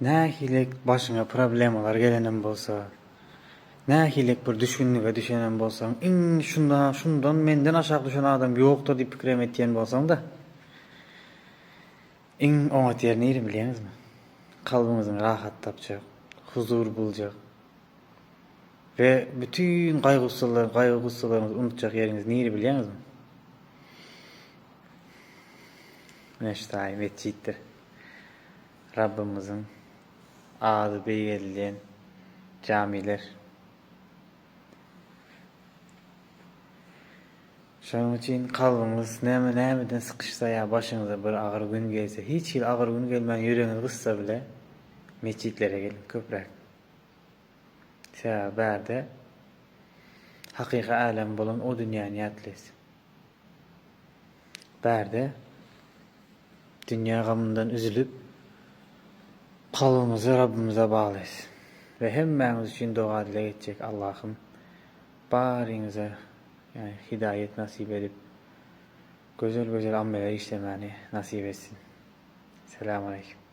Nähili başyňa problemalar gelenem bolsa, nähili bir düşgünlige düşenem bolsaň, iň şunda, şundan menden aşak düşen adam ýokdur diýip pikirem etýän bolsaň-da, iň oňat ýer nire bilýäňizmi? Kalbyňyzyň rahat tapjak, huzur buljak we bütin gaýgy-gussalar, gaýgy-gussalaryňyzy unutjak ýeriňiz nire bilýäňizmi? Ine şu taýy metjitdir. Rabbymyzyň ady beýgeldilýän jamiler. Şonuň üçin kalbyňyz näme nämeden sykyşsa ýa başyňyza bir agyr gün gelse, hiç hili agyr gün gelmän ýüregiňiz gyssa bile metjitlere geliň köpräk. Sebäbi bärde hakyky älem bolan o dünýäni ýatlaýas. Bärde dünýä gamyndan üzülip, kalbymyzy Rabbymyza baglaýas we hemmäňiz üçin doga-dileg etjek Allahym baryňyza ýagny hidaýet nasyp edip, gözel-gözel ameller işlemäni nasyp etsin. Selam aleýkum.